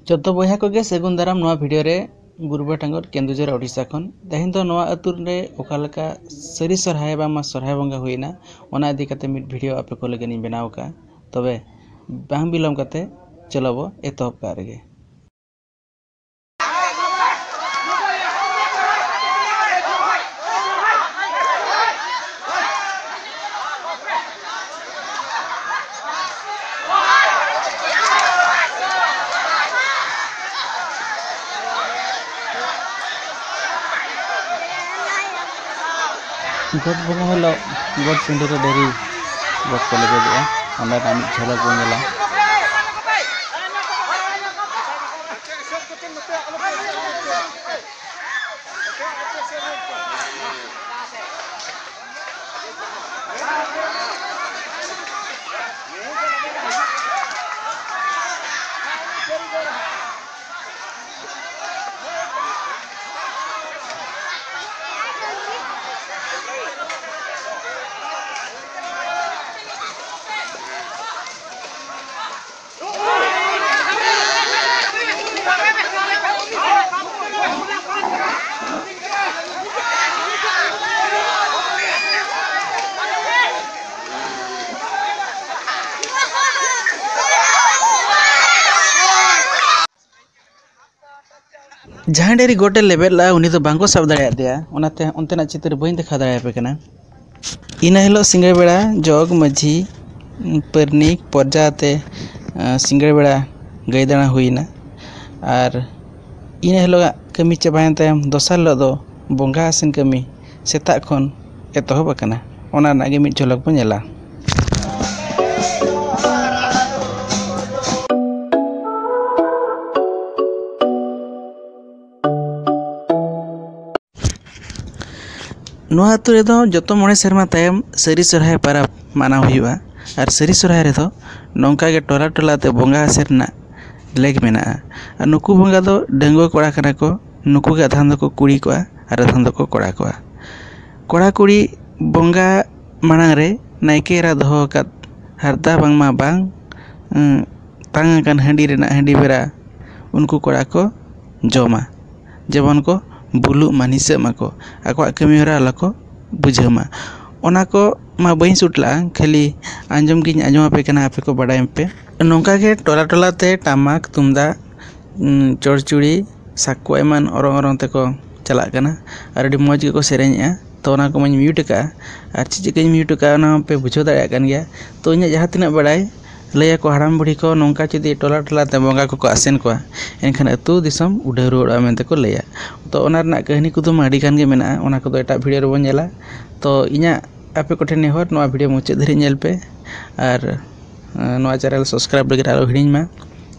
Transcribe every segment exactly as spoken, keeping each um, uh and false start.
ᱡᱚᱛᱚ ᱵᱚᱭᱦᱟ ᱠᱚᱜᱮ ᱥᱟᱹᱜᱩᱱ ᱫᱟᱨᱟᱢ ᱱᱚᱣᱟ ᱵᱷᱤᱰᱤᱭᱳ ᱨᱮ᱾ ᱜᱩᱨᱵᱟᱹ ᱴᱟᱸᱜᱚᱨ, ᱠᱮᱱᱫᱩᱡᱷᱚᱨ, ᱳᱰᱤᱥᱟ ᱠᱷᱚᱱ᱾ ᱛᱮᱦᱮᱧ ᱫᱚ ᱱᱚᱣᱟ ᱟᱹᱛᱩ ᱨᱮ ᱚᱠᱟ ᱞᱮᱠᱟ ᱥᱟᱹᱨᱤ ᱥᱚᱨᱦᱟᱭ ᱵᱟᱝᱢᱟ ᱥᱚᱨᱦᱟᱭ ᱵᱚᱸᱜᱟ ᱦᱩᱭᱱᱟ, ᱚᱱᱟ ᱤᱫᱤ ᱠᱟᱛᱮ ᱢᱤᱫ ᱵᱷᱤᱰᱤᱭᱳ ᱟᱯᱮ ᱠᱚ ᱞᱟᱹᱜᱤᱫ ᱤᱧ ᱵᱮᱱᱟᱣ ᱟᱠᱟᱫᱼᱟ᱾ ᱛᱚᱵᱮ ᱵᱟᱝ ᱵᱤᱞᱚᱢ ᱠᱟᱛᱮ ᱪᱚᱞᱚ ᱵᱚ ᱮᱛᱚᱦᱚᱵ ᱠᱟᱜ ᱨᱮᱜᱮ᱾ ᱜᱚᱴ ᱵᱚᱸᱜᱟ ᱦᱤᱞᱳᱜ ᱜᱚᱴ ᱴᱟᱺᱰᱤ ᱨᱮ ᱰᱟᱹᱝᱨᱤ ᱜᱚᱴ ᱠᱚ ᱞᱮᱵᱮᱫᱚᱜᱼᱟ᱾ ᱚᱸᱰᱮᱱᱟᱜ ᱢᱤᱫ ᱡᱷᱚᱞᱚᱠ ᱵᱚᱱ ᱧᱮᱞᱟ᱾ ᱡᱟᱦᱟᱸᱭ ᱰᱟᱹᱝᱨᱤ ᱜᱚᱴᱮ ᱞᱮᱵᱮᱫ ᱞᱟᱜᱼᱟ, ᱩᱱᱤ ᱫᱚ ᱵᱟᱝᱠᱚ ᱥᱟᱵ ᱫᱟᱲᱮᱭᱟᱫᱮᱭᱟ, ᱚᱱᱟᱛᱮ ᱚᱱᱛᱮᱱᱟᱜ ᱪᱤᱛᱟᱹᱨ ᱵᱟᱹᱧ ᱫᱮᱠᱷᱟᱣ ᱫᱟᱲᱮᱭᱟᱯᱮ ᱠᱟᱱᱟ᱾ ᱤᱱᱟᱹ ᱦᱤᱞᱳᱜ ᱥᱤᱸᱜᱟᱹᱲ ᱵᱮᱲᱟ ᱡᱚᱜᱽ ᱢᱟᱹᱡᱷᱤ, ᱯᱟᱨᱟᱱᱤᱠ, ᱯᱨᱚᱡᱟ ᱟᱛᱮ, ᱟᱸ, ᱥᱤᱸᱜᱟᱹᱲ ᱵᱮᱲᱟ ᱜᱟᱹᱭ ᱫᱟᱬᱟ ᱦᱩᱭᱱᱟ᱾ ᱟᱨ ᱤᱱᱟᱹ ᱦᱤᱞᱳᱜᱟᱜ ᱠᱟᱹᱢᱤ ᱪᱟᱵᱟᱭᱮᱱ ᱛᱟᱭᱚᱢ, ᱫᱚᱥᱟᱨ ᱦᱤᱞᱳᱜ ᱫᱚ ᱵᱚᱸᱜᱟ ᱟᱥᱮᱱ ᱠᱟᱹᱢᱤ ᱥᱮᱛᱟᱜ ᱠᱷᱚᱱ ᱮᱛᱚᱦᱚᱵ ᱟᱠᱟᱱᱟ᱾ ᱚᱱᱟ ᱨᱮᱱᱟᱜ ᱜᱮ ᱢᱤᱫ ᱡᱷᱚᱞᱚᱠ ᱵᱚᱱ ᱧᱮᱞᱟ᱾ ᱱᱚᱣᱟ ᱟᱹᱛᱩ ᱨᱮᱫᱚ ᱡᱚᱛᱚ ᱢᱚᱬᱮ ᱥᱮᱨᱢᱟ ᱛᱟᱭᱚᱢ ᱥᱟᱹᱨᱤ ᱥᱚᱨᱦᱟᱭ ᱯᱚᱨᱚᱵᱽ ᱢᱟᱱᱟᱣ ᱦᱩᱭᱩᱜᱼᱟ᱾ ᱟᱨ ᱥᱟᱹᱨᱤ ᱥᱚᱨᱦᱟᱭ ᱨᱮᱫᱚ ᱱᱚᱝᱠᱟ ᱜᱮ ᱴᱚᱞᱟ ᱴᱚᱞᱟ ᱛᱮ ᱵᱚᱸᱜᱟ ᱟᱥᱮᱱ ᱨᱮᱱᱟᱜ ᱞᱮᱠ ᱢᱮᱱᱟᱜᱼᱟ᱾ ᱟᱨ ᱱᱩᱠᱩ ᱵᱚᱸᱜᱟ ᱫᱚ ᱰᱟᱺᱜᱩᱣᱟᱹ ᱠᱚᱲᱟ ᱠᱟᱱᱟ ᱠᱚ᱾ ᱱᱩᱠᱩ ᱜᱮ ᱟᱫᱷᱟᱱ ᱫᱚᱠᱚ ᱠᱩᱲᱤ ᱠᱚᱜᱼᱟ ᱟᱨ ᱟᱫᱷᱟᱱ ᱫᱚᱠᱚ ᱠᱚᱲᱟ ᱠᱚᱣᱟ᱾ ᱠᱚᱲᱟ ᱠᱩᱲᱤ ᱵᱚᱸᱜᱟ ᱢᱟᱲᱟᱝ ᱨᱮ ᱱᱟᱭᱠᱮ ᱮᱨᱟ ᱫᱚᱦᱚ ᱟᱠᱟᱫ ᱦᱟᱨᱛᱟ ᱵᱟᱝᱢᱟ ᱵᱟᱝ, ᱩᱸ, ᱛᱟᱝ ᱟᱠᱟᱱ ᱦᱟᱺᱰᱤ ᱨᱮᱱᱟᱜ ᱦᱟᱺᱰᱤ ᱵᱷᱮᱨᱟ ᱩᱱᱠᱩ ᱠᱚᱲᱟ ᱠᱚ ᱡᱚᱢᱟ, ᱡᱮᱢᱚᱱ ᱠᱚ ᱵᱩᱞᱩᱜ ᱢᱟ, ᱱᱤᱥᱟᱹᱜ ᱢᱟᱠᱚ, ᱟᱠᱚᱣᱟᱜ ᱠᱟᱹᱢᱤ ᱦᱚᱨᱟ ᱟᱞᱚ ᱠᱚ ᱵᱩᱡᱷᱟᱹᱣ ᱢᱟ᱾ ᱚᱱᱟ ᱠᱚ ᱢᱟ ᱵᱟᱹᱧ ᱥᱩᱴ ᱞᱟᱜᱼᱟ, ᱠᱷᱟᱹᱞᱤ ᱟᱸᱡᱚᱢ ᱜᱤᱧ ᱟᱸᱡᱚᱢ ᱟᱯᱮ ᱠᱟᱱᱟ, ᱟᱯᱮ ᱠᱚ ᱵᱟᱰᱟᱭ ᱯᱮ᱾ ᱱᱚᱝᱠᱟ ᱜᱮ ᱴᱚᱞᱟ ᱴᱚᱞᱟ ᱛᱮ ᱴᱟᱢᱟᱠ, ᱛᱩᱢᱫᱟᱜ, ᱩᱸ, ᱪᱚᱲᱪᱩᱲᱤ, ᱥᱟᱠᱣᱟ ᱮᱢᱟᱱ ᱚᱨᱚᱝ ᱚᱨᱚᱝ ᱛᱮᱠᱚ ᱪᱟᱞᱟᱜ ᱠᱟᱱᱟ ᱟᱨ ᱟᱹᱰᱤ ᱢᱚᱡᱽ ᱜᱮᱠᱚ ᱥᱮᱨᱮᱧᱮᱜᱼᱟ᱾ ᱛᱚ, ᱚᱱᱟ ᱠᱚ ᱢᱟᱧ ᱢᱤᱭᱩᱴ ᱟᱠᱟᱫᱼᱟ, ᱟᱨ ᱪᱮᱫ ᱪᱤᱠᱟᱹᱧ ᱢᱤᱭᱩᱴ ᱟᱠᱟᱫᱼᱟ, ᱚᱱᱟ ᱦᱚᱸᱯᱮ ᱵᱩᱡᱷᱟᱹᱣ ᱫᱟᱲᱮᱭᱟᱜ ᱠᱟᱱ ᱜᱮᱭᱟ᱾ ᱛᱚ, ᱤᱧᱟᱹᱜ ᱡᱟᱦᱟᱸ ᱛᱤᱱᱟᱹᱜ ᱵᱟᱲᱟᱭ, ᱞᱟᱹᱭᱟᱠᱚ ᱦᱟᱲᱟᱢ ᱵᱩᱲᱦᱤ ᱠᱚ ᱱᱚᱝᱠᱟ ᱡᱩᱫᱤ ᱴᱚᱞᱟ ᱴᱚᱞᱟ ᱛᱮ ᱵᱚᱸᱜᱟ ᱠᱚᱠᱚ ᱟᱥᱮᱱ ᱠᱚᱣᱟ, ᱮᱱᱠᱷᱟᱱ ᱟᱹᱛᱩ ᱫᱤᱥᱚᱢ ᱩᱰᱟᱹᱣ ᱨᱩᱣᱟᱹᱲᱚᱜᱼᱟ ᱢᱮᱱᱛᱮ ᱠᱚ ᱞᱟᱹᱭᱟ᱾ ᱛᱚ, ᱚᱱᱟ ᱨᱮᱱᱟᱜ ᱠᱟᱹᱦᱱᱤ ᱠᱚᱫᱚ ᱢᱟ ᱟᱹᱰᱤ ᱜᱟᱱ ᱜᱮ ᱢᱮᱱᱟᱜᱼᱟ, ᱚᱱᱟ ᱠᱚᱫᱚ ᱮᱴᱟᱜ ᱵᱷᱤᱰᱤᱭᱳ ᱨᱮᱵᱚᱱ ᱧᱮᱞᱟ᱾ ᱛᱚ, ᱤᱧᱟᱹᱜ ᱟᱯᱮ ᱠᱚᱴᱷᱮᱱ ᱱᱮᱦᱚᱨ, ᱱᱚᱣᱟ ᱵᱷᱤᱰᱤᱭᱳ ᱢᱩᱪᱟᱹᱫ ᱫᱷᱟᱹᱨᱤᱡ ᱧᱮᱞ ᱯᱮ, ᱟᱨ, ᱟᱸ, ᱱᱚᱣᱟ ᱪᱮᱱᱮᱞ ᱥᱟᱵᱥᱠᱨᱟᱭᱤᱵ ᱞᱟᱹᱜᱤᱫ ᱟᱞᱚ ᱦᱤᱲᱤᱧ ᱢᱟ,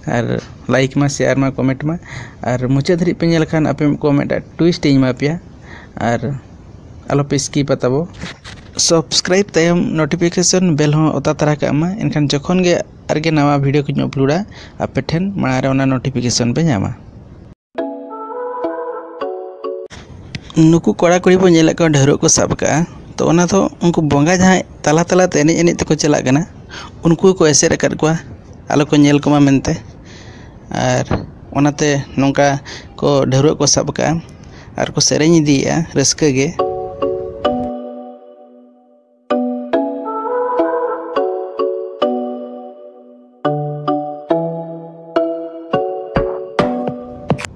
ᱟᱨ ᱞᱟᱭᱤᱠ ᱢᱟ, ᱥᱮᱭᱟᱨ ᱢᱟ, ᱠᱚᱢᱮᱱᱴ ᱢᱟ, ᱟᱨ ᱢᱩᱪᱟᱹᱫ ᱫᱷᱟᱹᱨᱤᱡ ᱯᱮ ᱧᱮᱞ ᱠᱷᱟᱱ ᱟᱯᱮ ᱠᱚ ᱢᱤᱫᱴᱟᱝ ᱴᱩᱭᱤᱥᱴ ᱤᱧ ᱮᱢᱟ ᱯᱮᱭᱟ, ᱟᱨ ᱟᱞᱚᱯᱮ ᱥᱠᱤᱯᱟ ᱛᱟᱵᱚ᱾ ᱥᱟᱵᱥᱠᱨᱟᱭᱤᱵ ᱛᱟᱭᱚᱢ ᱱᱳᱴᱤᱯᱷᱤᱠᱮᱥᱚᱱ ᱵᱮᱞ ᱦᱚᱸ ᱚᱛᱟ ᱛᱟᱨᱟ ᱠᱟᱜ ᱢᱟ, ᱮᱱᱠᱷᱟᱱ ᱡᱚᱠᱷᱚᱱ ᱜᱮ ᱟᱨᱜᱮ ᱱᱟᱣᱟ ᱵᱷᱤᱰᱤᱭᱳ ᱠᱚᱧ ᱟᱯᱞᱳᱰᱟ, ᱟᱯᱮ ᱴᱷᱮᱱ ᱢᱟᱲᱟᱝ ᱨᱮ ᱚᱱᱟ ᱱᱳᱴᱤᱯᱷᱤᱠᱮᱥᱚᱱ ᱯᱮ ᱧᱟᱢᱟ᱾ ᱱᱩᱠᱩ ᱠᱚᱲᱟ ᱠᱩᱲᱤ ᱵᱚᱱ ᱧᱮᱞᱮᱫ ᱠᱚᱣᱟ, ᱰᱷᱟᱹᱨᱣᱟᱹᱜ ᱠᱚ ᱥᱟᱵ ᱟᱠᱟᱫᱼᱟ᱾ ᱛᱚ, ᱚᱱᱟ ᱫᱚ ᱩᱱᱠᱩ ᱵᱚᱸᱜᱟ ᱡᱟᱦᱟᱸᱭ ᱛᱟᱞᱟ ᱛᱟᱞᱟᱛᱮ ᱮᱱᱮᱡ ᱮᱱᱮᱡ ᱛᱮᱠᱚ ᱪᱟᱞᱟᱜ ᱠᱟᱱᱟ, ᱩᱱᱠᱩ ᱠᱚ ᱮᱥᱮᱫ ᱟᱠᱟᱫ ᱠᱚᱣᱟ, ᱟᱞᱚ ᱠᱚ ᱧᱮᱞ ᱠᱚᱢᱟ ᱢᱮᱱᱛᱮ᱾ ᱟᱨ ᱚᱱᱟᱛᱮ ᱱᱚᱝᱠᱟ ᱠᱚ ᱰᱷᱟᱹᱨᱣᱟᱹᱜ ᱠᱚ ᱥᱟᱵ ᱟᱠᱟᱫᱼᱟ ᱟᱨ ᱠᱚ ᱥᱮᱨᱮᱧ ᱤᱫᱤᱭᱮᱫᱼᱟ ᱨᱟᱹᱥᱠᱟᱹ ᱜᱮ᱾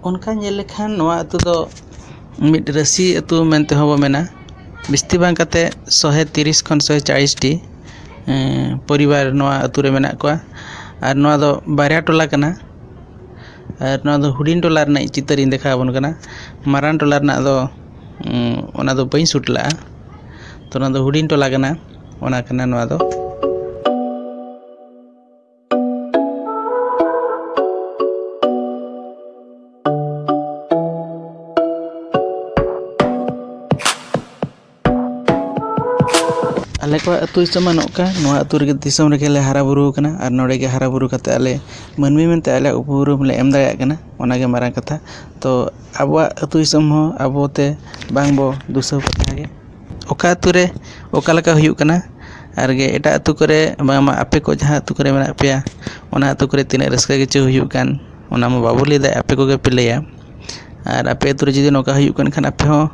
ᱚᱱᱠᱟ ᱧᱮᱞ ᱞᱮᱠᱷᱟᱱ ᱱᱚᱣᱟ ᱟᱹᱛᱩ ᱫᱚ ᱢᱤᱫ ᱨᱟᱹᱥᱤ ᱟᱹᱛᱩ ᱢᱮᱱᱛᱮ ᱦᱚᱸ ᱵᱚ ᱢᱮᱱᱟ᱾ ᱵᱤᱥᱛᱤ ᱵᱟᱝ ᱠᱟᱛᱮ ᱥᱚᱦᱮ ᱛᱤᱨᱤᱥ ᱠᱷᱚᱱ ᱥᱚᱦᱮ ᱪᱟᱲᱤᱥ ᱴᱤ, ᱮᱸ, ᱯᱚᱨᱤᱵᱟᱨ ᱱᱚᱣᱟ ᱟᱹᱛᱩ ᱨᱮ ᱢᱮᱱᱟᱜ ᱠᱚᱣᱟ᱾ ᱟᱨ ᱱᱚᱣᱟ ᱫᱚ ᱵᱟᱨᱭᱟ ᱴᱚᱞᱟ ᱠᱟᱱᱟ᱾ ᱟᱨ ᱱᱚᱣᱟ ᱫᱚ ᱦᱩᱰᱤᱧ ᱴᱚᱞᱟ ᱨᱮᱱᱟᱜ ᱪᱤᱛᱟᱹᱨ ᱤᱧ ᱫᱮᱠᱷᱟᱣ ᱟᱵᱚᱱ ᱠᱟᱱᱟ᱾ ᱢᱟᱨᱟᱝ ᱴᱚᱞᱟ ᱨᱮᱱᱟᱜ ᱫᱚ, ᱩᱸ, ᱚᱱᱟ ᱫᱚ ᱵᱟᱹᱧ ᱥᱩᱴ ᱞᱟᱜᱼᱟ᱾ ᱛᱚ, ᱱᱚᱣᱟ ᱫᱚ ᱦᱩᱰᱤᱧ ᱴᱚᱞᱟ ᱠᱟᱱᱟ, ᱚᱱᱟ ᱠᱟᱱᱟ ᱱᱚᱣᱟ ᱫᱚ᱾ ᱟᱞᱮ ᱠᱚᱣᱟᱜ ᱟᱹᱛᱩ ᱫᱤᱥᱚᱢ ᱢᱟ ᱱᱚᱝᱠᱟ, ᱱᱚᱣᱟ ᱟᱹᱛᱩ ᱨᱮᱜᱮ, ᱫᱤᱥᱚᱢ ᱨᱮᱜᱮ ᱞᱮ ᱦᱟᱨᱟ ᱵᱩᱨᱩ ᱟᱠᱟᱱᱟ ᱟᱨ ᱱᱚᱰᱮ ᱜᱮ ᱦᱟᱨᱟ ᱵᱩᱨᱩ ᱠᱟᱛᱮ ᱟᱞᱮ ᱢᱟᱹᱱᱢᱤ ᱢᱮᱱᱛᱮ ᱟᱞᱮᱭᱟᱜ ᱩᱯᱨᱩᱢ ᱞᱮ ᱮᱢ ᱫᱟᱲᱮᱭᱟᱜ ᱠᱟᱱᱟ, ᱚᱱᱟ ᱜᱮ ᱢᱟᱨᱟᱝ ᱠᱟᱛᱷᱟ᱾ ᱛᱚ, ᱟᱵᱚᱣᱟᱜ ᱟᱹᱛᱩ ᱫᱤᱥᱚᱢ ᱦᱚᱸ ᱟᱵᱚ ᱛᱮ ᱵᱟᱝ ᱵᱚ ᱫᱩᱥᱟᱹᱣ ᱠᱟᱛᱷᱟ ᱜᱮ᱾ ᱚᱠᱟ ᱟᱹᱛᱩ ᱨᱮ ᱚᱠᱟ ᱞᱮᱠᱟ ᱦᱩᱭᱩᱜ ᱠᱟᱱᱟ, ᱟᱨ ᱜᱮ ᱮᱴᱟᱜ ᱟᱹᱛᱩ ᱠᱚᱨᱮ, ᱵᱟᱝᱢᱟ ᱟᱯᱮ ᱠᱚ ᱡᱟᱦᱟᱸ ᱟᱹᱛᱩ ᱠᱚᱨᱮ ᱢᱮᱱᱟᱜ ᱯᱮᱭᱟ, ᱚᱱᱟ ᱟᱹᱛᱩ ᱠᱚᱨᱮ ᱛᱤᱱᱟᱹᱜ ᱨᱟᱹᱥᱠᱟᱹ ᱜᱮᱪᱚ ᱦᱩᱭᱩᱜ ᱠᱟᱱ, ᱚᱱᱟ ᱢᱟ ᱵᱟᱵᱚ ᱞᱟᱹᱭ ᱫᱟᱲᱮᱭᱟᱜᱼᱟ, ᱟᱯᱮ ᱠᱚᱜᱮ ᱯᱮ ᱞᱟᱹᱭᱟ᱾ ᱟᱨ ᱟᱯᱮ ᱟᱹᱛᱩ ᱨᱮ ᱡᱩᱫᱤ ᱱᱚᱝᱠᱟ ᱦᱩᱭᱩᱜ ᱠᱟᱱ ᱠᱷᱟᱱ, ᱟᱯᱮ ᱦᱚᱸ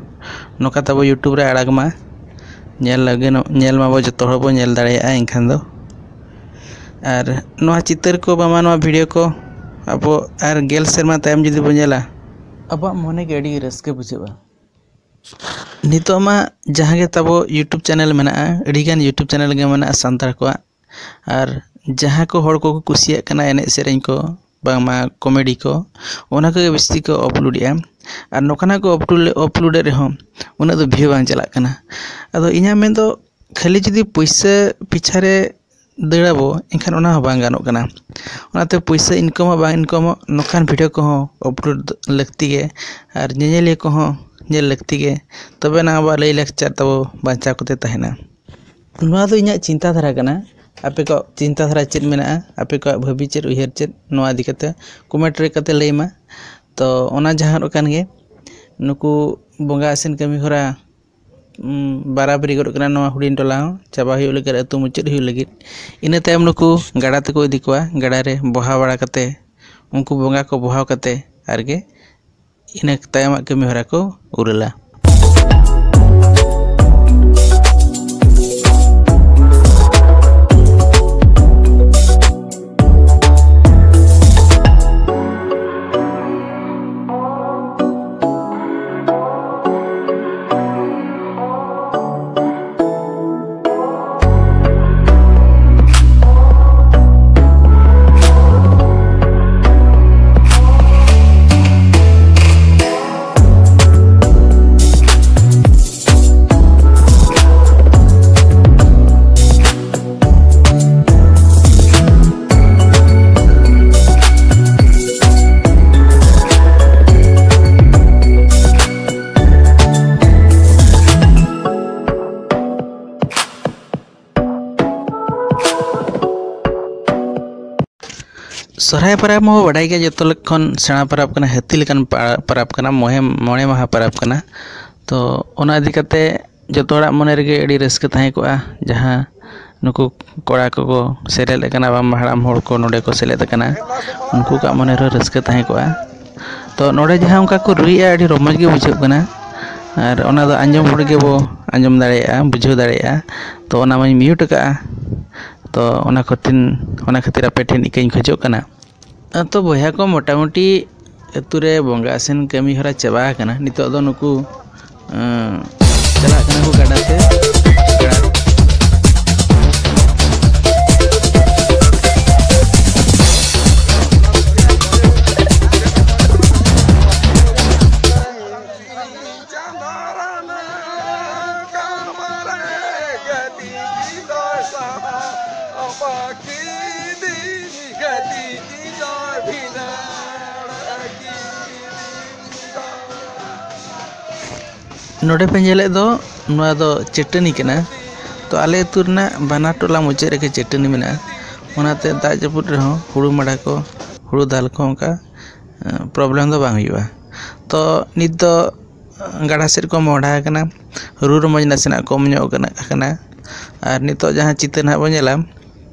ᱱᱚᱝᱠᱟ ᱛᱟᱵᱚ YouTube ᱨᱮ ᱟᱲᱟᱜᱽ ᱢᱟ, ᱧᱮᱞ ᱞᱟᱹᱜᱤᱫ, ᱧᱮᱞ ᱢᱟᱵᱚ, ᱡᱚᱛᱚ ᱦᱚᱲ ᱵᱚ ᱧᱮᱞ ᱫᱟᱲᱮᱭᱟᱜᱼᱟ ᱮᱱᱠᱷᱟᱱ ᱫᱚ᱾ ᱟᱨ ᱱᱚᱣᱟ ᱪᱤᱛᱟᱹᱨ ᱠᱚ ᱵᱟᱝᱢᱟ ᱱᱚᱣᱟ ᱵᱷᱤᱰᱤᱭᱳ ᱠᱚ ᱟᱵᱚ ᱟᱨ ᱜᱮᱞ ᱥᱮᱨᱢᱟ ᱛᱟᱭᱚᱢ ᱡᱩᱫᱤ ᱵᱚ ᱧᱮᱞᱟ, ᱟᱵᱚᱣᱟᱜ ᱢᱚᱱᱮ ᱜᱮ ᱟᱹᱰᱤ ᱨᱟᱹᱥᱠᱟᱹ ᱵᱩᱡᱷᱟᱹᱜᱼᱟ᱾ ᱱᱤᱛᱚᱜ ᱢᱟ ᱡᱟᱦᱟᱸ ᱜᱮ ᱛᱟᱵᱚ YouTube ᱪᱮᱱᱮᱞ ᱢᱮᱱᱟᱜᱼᱟ, ᱟᱹᱰᱤᱜᱟᱱ YouTube ᱪᱮᱱᱮᱞ ᱜᱮ ᱢᱮᱱᱟᱜᱼᱟ ᱥᱟᱱᱛᱟᱲ ᱠᱚᱣᱟᱜ᱾ ᱟᱨ ᱡᱟᱦᱟᱸ ᱠᱚ ᱦᱚᱲ ᱠᱚᱠᱚ ᱠᱩᱥᱤᱭᱟᱜ ᱠᱟᱱᱟ ᱮᱱᱮᱡ ᱥᱮᱨᱮᱧ ᱠᱚ, ᱵᱟᱝᱢᱟ ᱠᱚᱢᱮᱰᱤ ᱠᱚ, ᱚᱱᱟ ᱠᱚᱜᱮ ᱵᱮᱥᱤ ᱠᱚ ᱟᱯᱞᱳᱰᱮᱜᱼᱟ᱾ ᱟᱨ ᱱᱚᱝᱠᱟᱱᱟᱜ ᱠᱚ ᱟᱯᱞᱳᱰ ᱟᱯᱞᱳᱰᱮᱫ ᱨᱮᱦᱚᱸ ᱩᱱᱟᱹᱜ ᱫᱚ ᱵᱷᱤᱭᱩ ᱵᱟᱝ ᱪᱟᱞᱟᱜ ᱠᱟᱱᱟ᱾ ᱟᱫᱚ ᱤᱧᱟᱹᱜ ᱢᱮᱱᱫᱚ, ᱠᱷᱟᱹᱞᱤ ᱡᱩᱫᱤ ᱯᱩᱭᱥᱟᱹ ᱯᱤᱪᱷᱟ ᱨᱮ ᱫᱟᱹᱲᱟᱵᱚ, ᱮᱱᱠᱷᱟᱱ ᱚᱱᱟ ᱦᱚᱸ ᱵᱟᱝ ᱜᱟᱱᱚᱜ ᱠᱟᱱᱟ᱾ ᱚᱱᱟᱛᱮ ᱯᱩᱭᱥᱟᱹ ᱤᱱᱠᱟᱢᱚᱜ ᱵᱟᱝ ᱤᱱᱠᱟᱢᱚᱜ, ᱱᱚᱝᱠᱟᱱ ᱵᱷᱤᱰᱤᱭᱳ ᱠᱚᱦᱚᱸ ᱟᱯᱞᱳᱰ ᱞᱟᱹᱠᱛᱤ ᱜᱮ, ᱟᱨ ᱧᱮᱧᱮᱞᱤᱭᱟᱹ ᱠᱚᱦᱚᱸ ᱧᱮᱞ ᱞᱟᱹᱠᱛᱤ ᱜᱮ, ᱛᱚᱵᱮ ᱮᱱᱟᱝ ᱟᱵᱚᱣᱟᱜ ᱞᱟᱹᱭ ᱞᱟᱠᱪᱟᱨ ᱛᱟᱵᱚ ᱵᱟᱧᱪᱟᱣ ᱠᱟᱛᱮ ᱛᱟᱦᱮᱱᱟ᱾ ᱱᱚᱣᱟ ᱫᱚ ᱤᱧᱟᱹᱜ ᱪᱤᱱᱛᱟᱹ ᱫᱷᱟᱨᱟ ᱠᱟᱱᱟ᱾ ᱟᱯᱮ ᱠᱚᱣᱟᱜ ᱪᱤᱱᱛᱟᱹ ᱫᱷᱟᱨᱟ ᱪᱮᱫ ᱢᱮᱱᱟᱜᱼᱟ, ᱟᱯᱮ ᱠᱚᱣᱟᱜ ᱵᱷᱟᱹᱵᱤ ᱪᱮᱫ, ᱩᱭᱦᱟᱹᱨ ᱪᱮᱫ, ᱱᱚᱣᱟ ᱤᱫᱤ ᱠᱟᱛᱮ ᱠᱚᱢᱮᱱᱴ ᱨᱮ ᱠᱟᱛᱮ ᱞᱟᱹᱭ ᱢᱟ᱾ ᱛᱚ ᱚᱱᱟ ᱡᱟᱦᱟᱸ ᱠᱟᱱ ᱜᱮ, ᱱᱩᱠᱩ ᱵᱚᱸᱜᱟ ᱟᱥᱮᱱ ᱠᱟᱹᱢᱤ ᱦᱚᱨᱟ ᱩᱸ, ᱵᱟᱨᱟᱵᱟᱨᱤ ᱜᱚᱫ ᱠᱟᱱᱟ ᱱᱚᱣᱟ ᱦᱩᱰᱤᱧ ᱴᱚᱞᱟ ᱦᱚᱸ᱾ ᱪᱟᱵᱟ ᱦᱩᱭᱩᱜ ᱞᱟᱹᱜᱤᱫ, ᱟᱹᱛᱩ ᱢᱩᱪᱟᱹᱫ ᱦᱩᱭᱩᱜ ᱞᱟᱹᱜᱤᱫ᱾ ᱤᱱᱟᱹ ᱛᱟᱭᱚᱢ ᱱᱩᱠᱩ ᱜᱟᱰᱟ ᱛᱮᱠᱚ ᱤᱫᱤ ᱠᱚᱣᱟ, ᱜᱟᱰᱟ ᱨᱮ ᱵᱚᱦᱟ ᱵᱟᱲᱟ ᱠᱟᱛᱮ, ᱩᱱᱠᱩ ᱵᱚᱸᱜᱟ ᱠᱚ ᱵᱚᱦᱟᱣ ᱠᱟᱛᱮ, ᱟᱨᱜᱮ ᱤᱱᱟᱹ ᱛᱟᱭᱚᱢᱟᱜ ᱠᱟᱹᱢᱤ ᱦᱚᱨᱟ ᱠᱚ ᱩᱨᱟᱹᱞᱟ᱾ ᱥᱚᱦᱨᱟᱭ ᱯᱚᱨᱚᱵᱽ ᱢᱟᱵᱚ ᱵᱟᱰᱟᱭ ᱜᱮᱭᱟ, ᱡᱚᱛᱚ ᱠᱷᱚᱱ ᱥᱮᱬᱟ ᱯᱚᱨᱚᱵᱽ ᱠᱟᱱᱟ, ᱦᱟᱹᱛᱤ ᱞᱮᱠᱟᱱ ᱯᱟ-, ᱯᱚᱨᱚᱵᱽ ᱠᱟᱱᱟ, ᱢᱚᱬᱮ, ᱢᱚᱬᱮ ᱢᱟᱦᱟ ᱯᱚᱨᱚᱵᱽ ᱠᱟᱱᱟ᱾ ᱛᱚ ᱚᱱᱟ ᱤᱫᱤ ᱠᱟᱛᱮ ᱡᱚᱛᱚ ᱦᱚᱲᱟᱜ ᱢᱚᱱᱮ ᱨᱮᱜᱮ ᱟᱹᱰᱤ ᱨᱟᱹᱥᱠᱟᱹ ᱛᱟᱦᱮᱸ ᱠᱚᱜᱼᱟ, ᱡᱟᱦᱟᱸ ᱱᱩᱠᱩ ᱠᱚᱲᱟ ᱠᱚᱠᱚ ᱥᱮᱞᱮᱫ ᱟᱠᱟᱱᱟ, ᱵᱟᱝ ᱦᱟᱲᱟᱢ ᱦᱚᱲ ᱠᱚ ᱱᱚᱰᱮ ᱠᱚ ᱥᱮᱞᱮᱫ ᱟᱠᱟᱱᱟ, ᱩᱱᱠᱩ ᱠᱚᱣᱟᱜ ᱢᱚᱱᱮ ᱨᱮ ᱨᱟᱹᱥᱠᱟᱹ ᱛᱟᱦᱮᱸ ᱠᱚᱜᱼᱟ᱾ ᱛᱚ ᱱᱚᱰᱮ ᱡᱟᱦᱟᱸ ᱚᱱᱠᱟ ᱠᱚ ᱨᱩᱭᱮᱫᱼᱟ, ᱟᱹᱰᱤ ᱨᱚᱢᱚᱡᱽ ᱜᱮ ᱵᱩᱡᱷᱟᱹᱜ ᱠᱟᱱᱟ᱾ ᱟᱨ ᱚᱱᱟ ᱫᱚ ᱟᱸᱡᱚᱢ ᱦᱚᱲ ᱜᱮᱵᱚ ᱟᱸᱡᱚᱢ ᱫᱟᱲᱮᱭᱟᱜᱼᱟ, ᱵᱩᱡᱷᱟᱹᱣ ᱫᱟᱲᱮᱭᱟᱜᱼᱟ᱾ ᱛᱚ ᱚᱱᱟ ᱢᱟᱧ ᱢᱤᱭᱩᱴ ᱟᱠᱟᱫᱼᱟ᱾ ᱛᱚ ᱚᱱᱟ ᱠᱷᱟᱹᱛᱤᱨ, ᱚᱱᱟ ᱠᱷᱟᱹᱛᱤᱨ ᱟᱯᱮ ᱴᱷᱮᱱ ᱤᱠᱟᱹᱧ ᱠᱷᱚᱡᱚᱜ ᱠᱟᱱᱟ᱾ ᱛᱚ ᱵᱚᱭᱦᱟ ᱠᱚ, ᱢᱚᱴᱟᱢᱩᱴᱤ ᱟᱹᱛᱩ ᱨᱮ ᱵᱚᱸᱜᱟ ᱟᱥᱮᱱ ᱠᱟᱹᱢᱤ ᱦᱚᱨᱟ ᱪᱟᱵᱟ ᱟᱠᱟᱱᱟ᱾ ᱱᱤᱛᱚᱜ ᱫᱚ ᱱᱩᱠᱩ, ᱮᱸ, ᱪᱟᱞᱟᱜ ᱠᱟᱱᱟ ᱠᱚ ᱜᱟᱰᱟ ᱛᱮ᱾ ᱱᱚᱰᱮ ᱯᱮ ᱧᱮᱞᱮᱫ ᱫᱚ, ᱱᱚᱣᱟ ᱫᱚ ᱪᱟᱹᱴᱟᱹᱱᱤ ᱠᱟᱱᱟ᱾ ᱛᱚ ᱟᱞᱮ ᱟᱹᱛᱩ ᱨᱮᱱᱟᱜ ᱵᱟᱱᱟᱨ ᱴᱚᱞᱟ ᱢᱩᱪᱟᱹᱫ ᱨᱮᱜᱮ ᱪᱟᱹᱴᱟᱹᱱᱤ ᱢᱮᱱᱟᱜᱼᱟ᱾ ᱚᱱᱟᱛᱮ ᱫᱟᱜ ᱡᱟᱹᱯᱩᱫ ᱨᱮᱦᱚᱸ ᱦᱩᱲᱩ ᱢᱟᱰᱟ ᱠᱚ, ᱦᱩᱲᱩ ᱫᱟᱞ ᱠᱚ ᱚᱱᱠᱟ ᱯᱨᱚᱵᱞᱮᱢ ᱫᱚ ᱵᱟᱝ ᱦᱩᱭᱩᱜᱼᱟ᱾ ᱛᱚ ᱱᱤᱛ ᱫᱚ ᱜᱟᱰᱟ ᱥᱮᱫ ᱠᱚ ᱢᱚᱦᱰᱟ ᱟᱠᱟᱱᱟ, ᱨᱩ ᱨᱚᱢᱚᱡᱽ ᱱᱟᱥᱮᱱᱟᱜ ᱠᱚᱢ ᱧᱚᱜ ᱟᱠᱟᱱᱟ, ᱟᱠᱟᱱᱟ᱾ ᱟᱨ ᱱᱤᱛᱚᱜ ᱡᱟᱦᱟᱸ ᱪᱤᱛᱟᱹᱨ ᱱᱟᱦᱟᱜ ᱵᱚᱱ ᱧᱮᱞᱟ,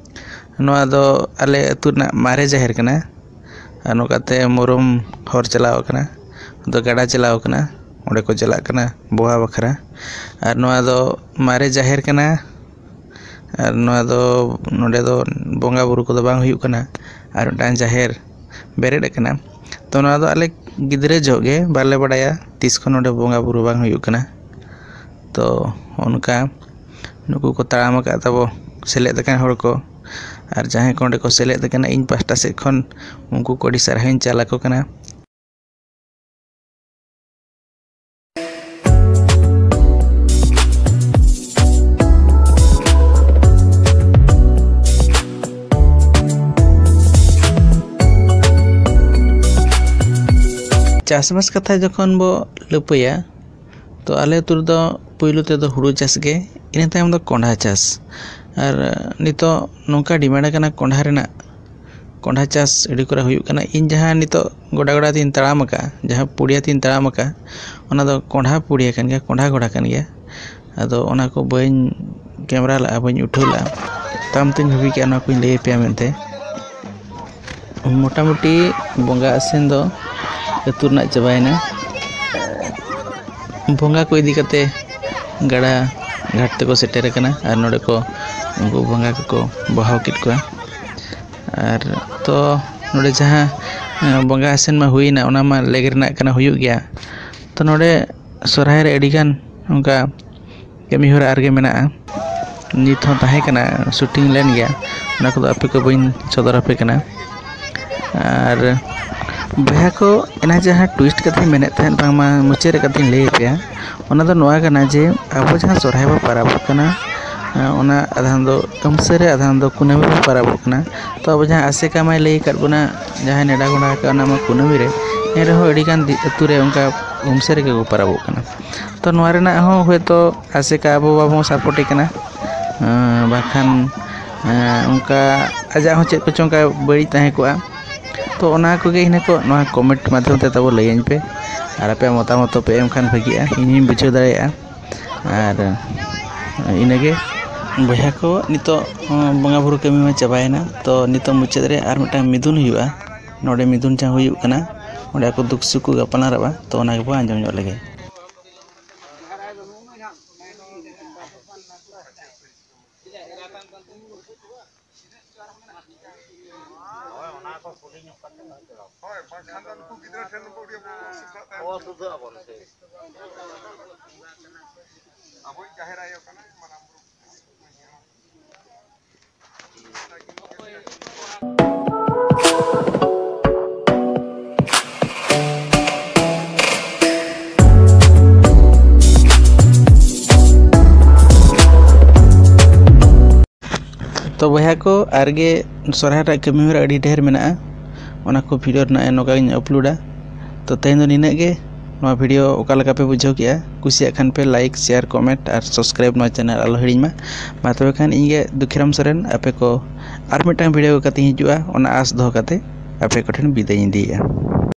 ᱱᱚᱣᱟ ᱫᱚ ᱟᱞᱮ ᱟᱹᱛᱩ ᱨᱮᱱᱟᱜ ᱢᱟᱨᱮ ᱡᱟᱦᱮᱨ ᱠᱟᱱᱟ᱾ ᱟᱨ ᱱᱚᱝᱠᱟᱛᱮ ᱢᱩᱨᱩᱢ ᱦᱚᱨ ᱪᱟᱞᱟᱣ ᱟᱠᱟᱱᱟ, ᱫᱚ ᱜᱟᱰᱟ ᱪᱟᱞᱟᱣ ᱟᱠᱟᱱᱟ, ᱚᱸᱰᱮ ᱠᱚ ᱪᱟᱞᱟᱜ ᱠᱟᱱᱟ ᱵᱚᱸᱜᱟ ᱵᱟᱠᱷᱨᱟ᱾ ᱟᱨ ᱱᱚᱣᱟ ᱫᱚ ᱢᱟᱨᱮ ᱡᱟᱦᱮᱨ ᱠᱟᱱᱟ᱾ ᱟᱨ ᱱᱚᱣᱟ ᱫᱚ, ᱱᱚᱰᱮ ᱫᱚ ᱵᱚᱸᱜᱟ ᱵᱩᱨᱩ ᱠᱚᱫᱚ ᱵᱟᱝ ᱦᱩᱭᱩᱜ ᱠᱟᱱᱟ᱾ ᱟᱨ ᱢᱤᱫᱴᱟᱝ ᱡᱟᱦᱮᱨ ᱵᱮᱨᱮᱫ ᱟᱠᱟᱱᱟ᱾ ᱛᱚ ᱱᱚᱣᱟ ᱫᱚ ᱟᱞᱮ ᱜᱤᱫᱽᱨᱟᱹ ᱡᱚᱦᱚᱜ ᱜᱮ, ᱵᱟᱞᱮ ᱵᱟᱲᱟᱭᱟ ᱛᱤᱥ ᱠᱷᱚᱱ ᱱᱚᱰᱮ ᱵᱚᱸᱜᱟ ᱵᱩᱨᱩ ᱵᱟᱝ ᱦᱩᱭᱩᱜ ᱠᱟᱱᱟ᱾ ᱛᱚ ᱚᱱᱠᱟ ᱱᱩᱠᱩ ᱠᱚ ᱛᱟᱲᱟᱢ ᱟᱠᱟᱫ ᱛᱟᱵᱚ ᱥᱮᱞᱮᱫ ᱟᱠᱟᱱ ᱦᱚᱲ ᱠᱚ, ᱟᱨ ᱡᱟᱦᱟᱸᱭ ᱠᱚ ᱚᱸᱰᱮ ᱠᱚ ᱥᱮᱞᱮᱫ ᱟᱠᱟᱱᱟ, ᱤᱧ ᱯᱟᱦᱴᱟ ᱥᱮᱫ ᱠᱷᱚᱱ ᱩᱱᱠᱩ ᱠᱚ ᱟᱹᱰᱤ ᱥᱟᱨᱦᱟᱣᱤᱧ ᱪᱟᱞ ᱟᱠᱚ ᱠᱟᱱᱟ᱾ ᱪᱟᱥᱵᱟᱥ ᱠᱟᱛᱷᱟ ᱡᱚᱠᱷᱚᱱ ᱵᱚ ᱞᱟᱹᱯᱟᱹᱭᱟ, ᱛᱚ ᱟᱞᱮ ᱟᱹᱛᱩ ᱨᱮᱫᱚ ᱯᱩᱭᱞᱩ ᱛᱮᱫᱚ ᱦᱩᱲᱩ ᱪᱟᱥ ᱜᱮ, ᱤᱱᱟᱹ ᱛᱟᱭᱚᱢ ᱫᱚ ᱠᱚᱸᱰᱷᱟ ᱪᱟᱥ᱾ ᱟᱨ ᱱᱤᱛᱚᱜ ᱱᱚᱝᱠᱟ ᱰᱤᱢᱟᱱᱰ ᱟᱠᱟᱱᱟ ᱠᱚᱸᱰᱷᱟ ᱨᱮᱱᱟᱜ, ᱠᱚᱸᱰᱷᱟ ᱪᱟᱥ ᱟᱹᱰᱤ ᱠᱚᱨᱟ ᱦᱩᱭᱩᱜ ᱠᱟᱱᱟ᱾ ᱤᱧ ᱡᱟᱦᱟᱸ ᱱᱤᱛᱚᱜ ᱜᱚᱰᱟ ᱜᱚᱰᱟ ᱛᱤᱧ ᱛᱟᱲᱟᱢ ᱟᱠᱟᱫᱼᱟ, ᱡᱟᱦᱟᱸ ᱯᱩᱲᱤᱭᱟᱹ ᱛᱤᱧ ᱛᱟᱲᱟᱢ ᱟᱠᱟᱫᱼᱟ, ᱚᱱᱟ ᱫᱚ ᱠᱚᱸᱰᱷᱟ ᱯᱩᱲᱤᱭᱟᱹ ᱠᱟᱱ ᱜᱮᱭᱟ, ᱠᱚᱸᱰᱷᱟ ᱜᱚᱰᱟ ᱠᱟᱱ ᱜᱮᱭᱟ᱾ ᱟᱫᱚ ᱚᱱᱟ ᱠᱚ ᱵᱟᱹᱧ ᱠᱮᱢᱮᱨᱟ ᱞᱟᱜᱼᱟ, ᱵᱟᱹᱧ ᱩᱴᱷᱟᱹᱣ ᱞᱟᱜᱼᱟ᱾ ᱛᱟᱭᱚᱢ ᱛᱮᱧ ᱵᱷᱟᱹᱵᱤ ᱠᱮᱜᱼᱟ ᱱᱚᱣᱟ ᱠᱚᱧ ᱞᱟᱹᱭ ᱟᱯᱮᱭᱟ ᱢᱮᱱᱛᱮ᱾ ᱢᱚᱴᱟᱢᱩᱴᱤ ᱵᱚᱸᱜᱟ ᱟᱥᱮᱱ ᱫᱚ ᱟᱹᱛᱩ ᱨᱮᱱᱟᱜ ᱪᱟᱵᱟᱭᱮᱱᱟ᱾ ᱵᱚᱸᱜᱟ ᱠᱚ ᱤᱫᱤ ᱠᱟᱛᱮ ᱜᱟᱰᱟ ᱜᱷᱟᱴ ᱛᱮᱠᱚ ᱥᱮᱴᱮᱨ ᱟᱠᱟᱱᱟ ᱟᱨ ᱱᱚᱰᱮ ᱠᱚ ᱩᱱᱠᱩ ᱵᱚᱸᱜᱟ ᱠᱚᱠᱚ ᱵᱚᱦᱟᱣ ᱠᱮᱫ ᱠᱚᱣᱟ᱾ ᱟᱨ ᱛᱚ ᱱᱚᱰᱮ ᱡᱟᱦᱟᱸ, ᱮᱸ, ᱵᱚᱸᱜᱟ ᱟᱥᱮᱱ ᱢᱟ ᱦᱩᱭᱱᱟ, ᱚᱱᱟ ᱢᱟ ᱞᱮᱜ ᱨᱮᱱᱟᱜ ᱠᱟᱱᱟ, ᱦᱩᱭᱩᱜ ᱜᱮᱭᱟ᱾ ᱛᱚ ᱱᱚᱰᱮ ᱥᱚᱦᱨᱟᱭ ᱨᱮ ᱟᱹᱰᱤᱜᱟᱱ ᱚᱱᱠᱟ ᱠᱟᱹᱢᱤ ᱦᱚᱨᱟ ᱟᱨᱜᱮ ᱢᱮᱱᱟᱜᱼᱟ, ᱱᱤᱛ ᱦᱚᱸ ᱛᱟᱦᱮᱸ ᱠᱟᱱᱟ, ᱥᱩᱴᱤᱝ ᱞᱮᱱ ᱜᱮᱭᱟ, ᱚᱱᱟ ᱠᱚᱫᱚ ᱟᱯᱮ ᱠᱚ ᱵᱟᱹᱧ ᱥᱚᱫᱚᱨ ᱟᱯᱮ ᱠᱟᱱᱟ᱾ ᱟᱨ ᱵᱚᱭᱦᱟ ᱠᱚ, ᱮᱱᱟ ᱡᱟᱦᱟᱸ ᱴᱩᱭᱤᱥᱴ ᱠᱟᱛᱷᱟᱧ ᱢᱮᱱᱮᱫ ᱛᱟᱦᱮᱸᱫ, ᱵᱟᱝᱢᱟ ᱢᱩᱪᱟᱹᱫ ᱨᱮ ᱠᱟᱛᱷᱟᱧ ᱞᱟᱹᱭ ᱟᱯᱮᱭᱟ, ᱚᱱᱟ ᱫᱚ ᱱᱚᱣᱟ ᱠᱟᱱᱟ ᱡᱮ ᱟᱵᱚ ᱡᱟᱦᱟᱸ ᱥᱚᱨᱦᱟᱭ ᱵᱚ ᱯᱟᱨᱟᱵᱚᱜ ᱠᱟᱱᱟ, ᱚᱱᱟ ᱟᱫᱷᱟᱱ ᱫᱚ ᱟᱹᱢᱥᱟᱹ ᱨᱮ, ᱟᱫᱷᱟᱱ ᱫᱚ ᱠᱩᱱᱟᱹᱢᱤ ᱵᱚ ᱯᱟᱨᱟᱵᱚᱜ ᱠᱟᱱᱟ᱾ ᱛᱚ ᱟᱵᱚ ᱡᱟᱦᱟᱸ ᱟᱥᱮᱠᱟ ᱢᱟᱭ ᱞᱟᱹᱭ ᱟᱠᱟᱫ ᱵᱚᱱᱟ, ᱡᱟᱦᱟᱸᱭ ᱱᱮᱰᱟ ᱜᱚᱸᱰᱟ ᱟᱠᱟᱫ, ᱚᱱᱟ ᱢᱟ ᱠᱩᱱᱟᱹᱢᱤ ᱨᱮ, ᱮᱱ ᱨᱮᱦᱚᱸ ᱟᱹᱰᱤᱜᱟᱱ ᱫᱤ-, ᱟᱹᱛᱩ ᱨᱮ ᱚᱱᱠᱟ ᱟᱹᱢᱥᱟᱹ ᱨᱮᱜᱮ ᱠᱚ ᱯᱟᱨᱟᱵᱚᱜ ᱠᱟᱱᱟ᱾ ᱛᱚ ᱱᱚᱣᱟ ᱨᱮᱱᱟᱜ ᱦᱚᱸ ᱦᱳᱭᱛᱳ ᱟᱥᱮᱠᱟ ᱟᱵᱚ ᱵᱟᱵᱚᱱ ᱥᱟᱯᱳᱨᱴᱮ ᱠᱟᱱᱟ, ᱮᱸ, ᱵᱟᱝᱠᱷᱟᱱ, ᱮᱸ, ᱚᱱᱠᱟ ᱟᱡᱟᱜ ᱦᱚᱸ ᱪᱮᱫ ᱠᱚᱪᱚᱝ ᱚᱱᱠᱟ ᱵᱟᱹᱲᱤᱡ ᱛᱟᱦᱮᱸ ᱠᱚᱜᱼᱟ᱾ ᱛᱚ ᱚᱱᱟ ᱠᱚᱜᱮ ᱤᱱᱟᱹ ᱠᱚ ᱱᱚᱣᱟ ᱠᱚᱢᱮᱱᱴ ᱢᱟᱫᱽᱫᱷᱚᱢ ᱛᱮ ᱛᱟᱵᱚ ᱞᱟᱹᱭᱟᱹᱧ ᱯᱮ, ᱟᱨ ᱟᱯᱮᱭᱟᱜ ᱢᱚᱛᱟᱢᱚᱛ ᱯᱮ ᱮᱢ ᱠᱷᱟᱱ ᱵᱷᱟᱹᱜᱤᱜᱼᱟ, ᱤᱧ ᱦᱚᱸᱧ ᱵᱩᱡᱷᱟᱹᱣ ᱫᱟᱲᱮᱭᱟᱜᱼᱟ᱾ ᱟᱨ ᱤᱱᱟᱹᱜᱮ ᱵᱚᱭᱦᱟ ᱠᱚ, ᱱᱤᱛᱚᱜ, ᱚᱸ, ᱵᱚᱸᱜᱟ ᱵᱩᱨᱩ ᱠᱟᱹᱢᱤ ᱢᱟ ᱪᱟᱵᱟᱭᱮᱱᱟ, ᱛᱚ ᱱᱤᱛᱚᱜ ᱢᱩᱪᱟᱹᱫ ᱨᱮ ᱟᱨ ᱢᱤᱫᱴᱟᱝ ᱢᱤᱫᱩᱱ ᱦᱩᱭᱩᱜᱼᱟ᱾ ᱱᱚᱰᱮ ᱢᱤᱫᱩᱱ ᱡᱟᱦᱟᱸ ᱦᱩᱭᱩᱜ ᱠᱟᱱᱟ, ᱚᱸᱰᱮ ᱟᱠᱚ ᱫᱩᱠ ᱥᱩᱠ ᱠᱚ ᱜᱟᱯᱟᱞᱢᱟᱨᱟᱜᱼᱟ, ᱛᱚ ᱚᱱᱟ ᱜᱮᱵᱚᱱ ᱟᱸᱡᱚᱢ ᱧᱚᱜ ᱞᱮᱜᱮ᱾ ᱦᱳᱭ, ᱵᱟᱝᱠᱷᱟᱱ ᱫᱚ ᱱᱩᱠᱩ ᱜᱤᱫᱽᱨᱟᱹ ᱴᱷᱮᱱ ᱵᱚ ᱩᱰᱤᱭᱟᱹ ᱵᱚ ᱚᱥᱩᱵᱤᱫᱷᱟᱜ ᱛᱟᱭᱟ᱾ ᱚᱥᱩᱵᱤᱫᱷᱟᱜ ᱟᱵᱚᱱ ᱥᱮ᱾ ᱟᱵᱚᱭᱤᱡ ᱡᱟᱦᱮᱨ ᱟᱭᱳ ᱠᱟᱱᱟᱭ, ᱢᱟᱨᱟᱝ ᱵᱩᱨᱩ᱾ ᱛᱚ ᱵᱚᱭᱦᱟ ᱠᱚ, ᱟᱨᱜᱮ ᱥᱚᱨᱦᱟᱭ ᱨᱮᱭᱟᱜ ᱠᱟᱹᱢᱤ ᱦᱚᱨᱟ ᱟᱹᱰᱤ ᱰᱷᱮᱨ ᱢᱮᱱᱟᱜᱼᱟ, ᱚᱱᱟ ᱠᱚ ᱵᱷᱤᱰᱤᱭᱳ ᱨᱮᱱᱟᱜ ᱱᱚᱝᱠᱟ ᱜᱤᱧ ᱟᱯᱞᱳᱰᱟ᱾ ᱛᱚ ᱛᱮᱦᱮᱧ ᱫᱚ ᱱᱤᱱᱟᱹᱜ ᱜᱮ᱾ ᱱᱚᱣᱟ ᱵᱷᱤᱰᱤᱭᱳ ᱚᱠᱟ ᱞᱮᱠᱟ ᱯᱮ ᱵᱩᱡᱷᱟᱹᱣ ᱠᱮᱜᱼᱟ? ᱠᱩᱥᱤᱭᱟᱜ ᱠᱷᱟᱱ ᱯᱮ ᱞᱟᱭᱤᱠ, ᱥᱮᱭᱟᱨ, ᱠᱚᱢᱮᱱᱴ ᱟᱨ ᱥᱟᱵᱥᱠᱨᱟᱭᱤᱵᱽ ᱱᱚᱣᱟ ᱪᱮᱱᱮᱞ ᱟᱞᱚ ᱦᱤᱲᱤᱧ ᱢᱟ᱾ ᱢᱟ ᱛᱚᱵᱮ ᱠᱷᱟᱱ ᱤᱧ ᱜᱮ ᱫᱩᱠᱷᱤᱨᱟᱢ ᱥᱚᱨᱮᱱ ᱟᱯᱮ ᱠᱚ ᱟᱨ ᱢᱤᱫᱴᱟᱝ ᱵᱷᱤᱰᱤᱭᱳ ᱠᱟᱛᱮᱧ ᱦᱤᱡᱩᱜᱼᱟ, ᱚᱱᱟ ᱟᱸᱥ ᱫᱚᱦᱚ ᱠᱟᱛᱮ ᱟᱯᱮ ᱠᱚᱴᱷᱮᱱ ᱵᱤᱫᱟᱹᱭ ᱤᱧ ᱤᱫᱤᱭᱮᱫᱼᱟ᱾